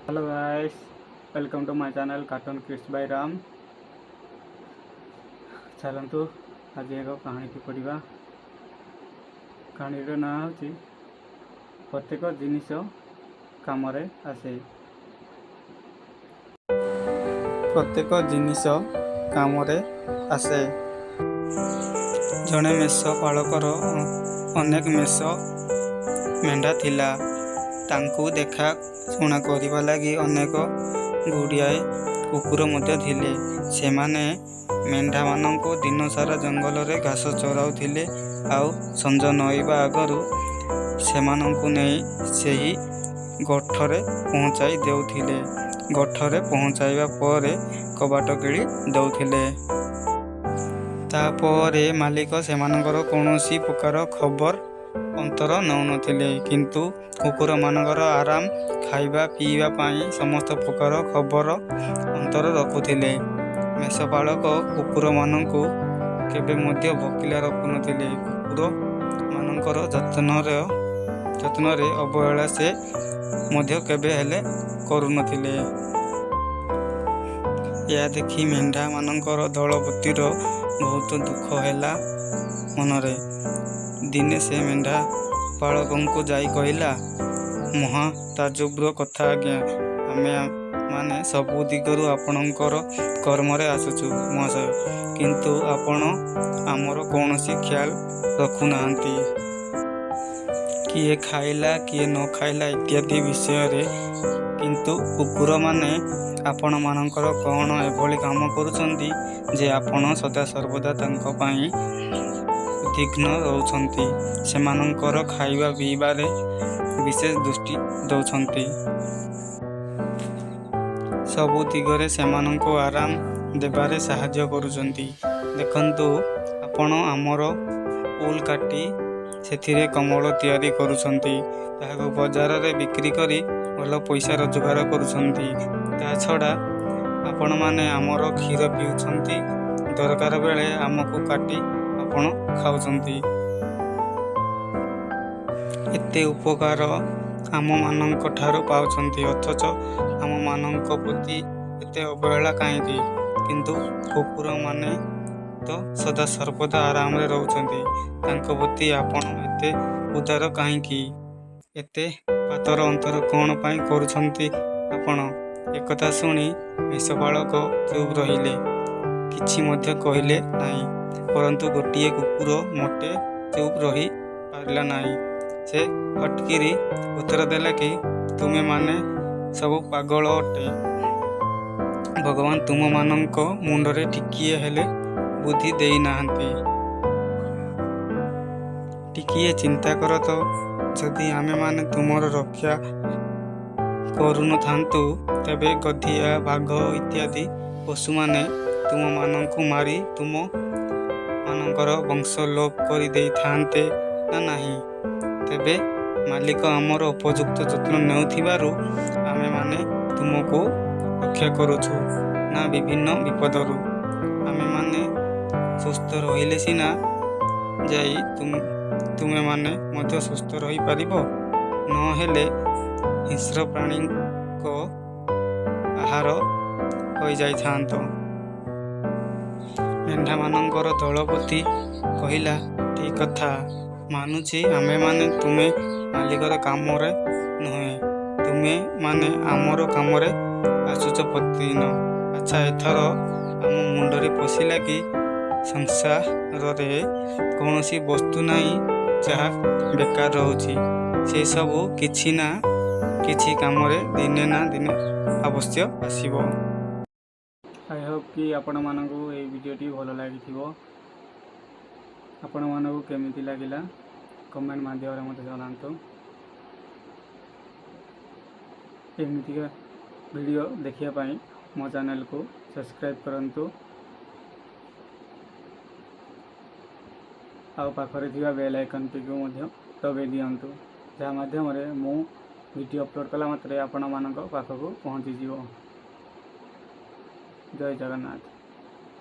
Hello guys, welcome to my channel Cartoon Kids by Ram. ଚାଲନ୍ତୁ, ଆଜି ଏକ କାହାଣୀଟି ପଢ଼ିବା। କାହାଣୀର ନାଁ ହେଉଛି ପ୍ରତ୍ୟେକ ଜିନିଷ କାମରେ ଆସେ। ପ୍ରତ୍ୟେକ ଜିନିଷ କାମରେ ଆସେ। ଜଣେ ମେଷ ପାଳକର ଅନେକ ମେଷ ମେଣ୍ଢା ଥିଲା। ତାଙ୍କୁ ଦେଖା ଶୁଣା କରିବା ଲାଗି ଅନେକ ଗୁଡ଼ିଏ କୁକୁର ମଧ୍ୟ ଥିଲେ। ସେମାନେ ମେଣ୍ଢାମାନଙ୍କୁ ଦିନସାରା ଜଙ୍ଗଲରେ ଘାସ ଚରାଉଥିଲେ, ଆଉ ସଞ୍ଜ ନଇଁବା ଆଗରୁ ସେମାନଙ୍କୁ ନେଇ ସେହି ଗୋଠରେ ପହଞ୍ଚାଇ ଦେଉଥିଲେ। ଗୋଠରେ ପହଞ୍ଚାଇବା ପରେ କବାଟ କିଳି ଦେଉଥିଲେ। ତା'ପରେ ମାଲିକ ସେମାନଙ୍କର କୌଣସି ପ୍ରକାର ଖବର ଅନ୍ତର ନେଉନଥିଲେ। କିନ୍ତୁ କୁକୁରମାନଙ୍କର ଆରାମ, ଖାଇବା ପିଇବା ପାଇଁ ସମସ୍ତ ପ୍ରକାର ଖବର ଅନ୍ତର ରଖୁଥିଲେ। ମେଷପାଳକ କୁକୁରମାନଙ୍କୁ କେବେ ମଧ୍ୟ ଭୋକିଲା ରଖୁନଥିଲେ। କୁକୁରମାନଙ୍କର ଯତ୍ନରେ ଅବହେଳା ସେ ମଧ୍ୟ କେବେ ହେଲେ କରୁନଥିଲେ। ଏହା ଦେଖି ମେଣ୍ଢାମାନଙ୍କର ଦଳପତିର ବହୁତ ଦୁଃଖ ହେଲା ମନରେ। ଦିନେ ସେ ମେଣ୍ଢାପାଳକଙ୍କୁ ଯାଇ କହିଲା, "ମହା ତାଜୁବର କଥା ଆଜ୍ଞା! ଆମେମାନେ ସବୁ ଦିଗରୁ ଆପଣଙ୍କର କର୍ମରେ ଆସୁଛୁ ମହାଶୟ! କିନ୍ତୁ ଆପଣ ଆମର କୌଣସି ଖିଆଲ ରଖୁନାହାନ୍ତି। କିଏ ଖାଇଲା, କିଏ ନ ଖାଇଲା ଇତ୍ୟାଦି ବିଷୟରେ। କିନ୍ତୁ କୁକୁରମାନେ ଆପଣମାନଙ୍କର କ'ଣ ଏଭଳି କାମ କରୁଛନ୍ତି ଯେ ଆପଣ ସଦାସର୍ବଦା ତାଙ୍କ ପାଇଁ ଉଦ୍ବିଗ୍ନ ରହୁଛନ୍ତି। ସେମାନଙ୍କର ଖାଇବା ପିଇବାରେ ବିଶେଷ ଦୃଷ୍ଟି ଦେଉଛନ୍ତି। ସବୁ ଦିଗରେ ସେମାନଙ୍କୁ ଆରାମ ଦେବାରେ ସାହାଯ୍ୟ କରୁଛନ୍ତି। ଦେଖନ୍ତୁ, ଆପଣ ଆମର ଉଲ୍ କାଟି ସେଥିରେ କମ୍ବଳ ତିଆରି କରୁଛନ୍ତି। ତାହାକୁ ବଜାରରେ ବିକ୍ରି କରି ଭଲ ପଇସା ରୋଜଗାର କରୁଛନ୍ତି। ତା'ଛଡ଼ା ଆପଣମାନେ ଆମର କ୍ଷୀର ପିଉଛନ୍ତି। ଦରକାର ବେଳେ ଆମକୁ କାଟି ଆପଣ ଖାଉଛନ୍ତି। ଏତେ ଉପକାର ଆମମାନଙ୍କଠାରୁ ପାଉଛନ୍ତି, ଅଥଚ ଆମମାନଙ୍କ ପ୍ରତି ଏତେ ଅବହେଳା କାହିଁକି? କିନ୍ତୁ କୁକୁରମାନେ ତ ସଦାସର୍ବଦା ଆରାମରେ ରହୁଛନ୍ତି। ତାଙ୍କ ପ୍ରତି ଆପଣ ଏତେ ଉଦାର କାହିଁକି? ଏତେ ପାତର ଅନ୍ତର କ'ଣ ପାଇଁ କରୁଛନ୍ତି ଆପଣ? ଏକଥା ଶୁଣି ମେଷପାଳକ ଚୁପ୍ ରହିଲେ। କିଛି ମଧ୍ୟ କହିଲେ ନାହିଁ। ପରନ୍ତୁ ଗୋଟିଏ କୁକୁର ମୋଟେ ଚୁପ୍ ରହି ପାରିଲା ନାହିଁ। ସେ ଫଟକରି ଉତ୍ତର ଦେଲା କି, "ତୁମେମାନେ ସବୁ ପାଗଳ ଅଟ। ଭଗବାନ ତୁମମାନଙ୍କ ମୁଣ୍ଡରେ ଟିକିଏ ହେଲେ ବୁଦ୍ଧି ଦେଇନାହାନ୍ତି। ଟିକିଏ ଚିନ୍ତା କର ତ, ଯଦି ଆମେମାନେ ତୁମର ରକ୍ଷା କରୁନଥାନ୍ତୁ, ତେବେ ଗଧିଆ, ବାଘ ଇତ୍ୟାଦି ପଶୁମାନେ ତୁମମାନଙ୍କୁ ମାରି ତୁମ ମାନଙ୍କର ବଂଶ ଲୋପ କରି ଦେଇଥାନ୍ତେ ନା ନାହିଁ? ତେବେ ମାଲିକ ଆମର ଉପଯୁକ୍ତ ଯତ୍ନ ନେଉଥିବାରୁ ଆମେମାନେ ତୁମକୁ ରକ୍ଷା କରୁଛୁ ନା ବିଭିନ୍ନ ବିପଦରୁ। ଆମେମାନେ ସୁସ୍ଥ ରହିଲେ ସିନା ଯାଇ ତୁମେମାନେ ମଧ୍ୟ ସୁସ୍ଥ ରହିପାରିବ। ନ ହେଲେ ହିଂସ୍ର ପ୍ରାଣୀଙ୍କ ଆହାର ହୋଇଯାଇଥାନ୍ତ।" ମେଣ୍ଢାମାନଙ୍କର ଦଳପତି କହିଲା, "ଠିକ୍ କଥା, ମାନୁଛି ଆମେମାନେ ତୁମ ମାଲିକର କାମରେ ନୁହେଁ, ତୁମେମାନେ ଆମର କାମରେ ଆସୁଛ ପ୍ରତିଦିନ। ଆଚ୍ଛା, ଏଥର ଆମ ମୁଣ୍ଡରେ ପଶିଲା କି ସଂସାରରେ କୌଣସି ବସ୍ତୁ ନାହିଁ ଯାହା ବେକାର ରହୁଛି। ସେ ସବୁ କିଛି ନା କିଛି କାମରେ ଦିନେ ନା ଦିନେ ଅବଶ୍ୟ ଆସିବ।" I Hope କି ଆପଣମାନଙ୍କୁ ଏଇ ଭିଡ଼ିଓଟି ଭଲ ଲାଗିଥିବ। ଆପଣମାନଙ୍କୁ କେମିତି ଲାଗିଲା, କମେଣ୍ଟ ମାଧ୍ୟମରେ ମୋତେ ଜଣାନ୍ତୁ। ଏମିତିକା ଭିଡ଼ିଓ ଦେଖିବା ପାଇଁ ମୋ ଚ୍ୟାନେଲକୁ ସବସ୍କ୍ରାଇବ୍ କରନ୍ତୁ ଆଉ ପାଖରେ ଥିବା ବେଲ୍ ଆଇକନ୍ଟିକୁ ମଧ୍ୟ ଦବାଇ ଦିଅନ୍ତୁ, ଯାହା ମାଧ୍ୟମରେ ମୁଁ ଭିଡ଼ିଓ ଅପଲୋଡ଼ କଲା ମାତ୍ରେ ଆପଣମାନଙ୍କ ପାଖକୁ ପହଞ୍ଚିଯିବ। ଜୟ ଜଗନ୍ନାଥ।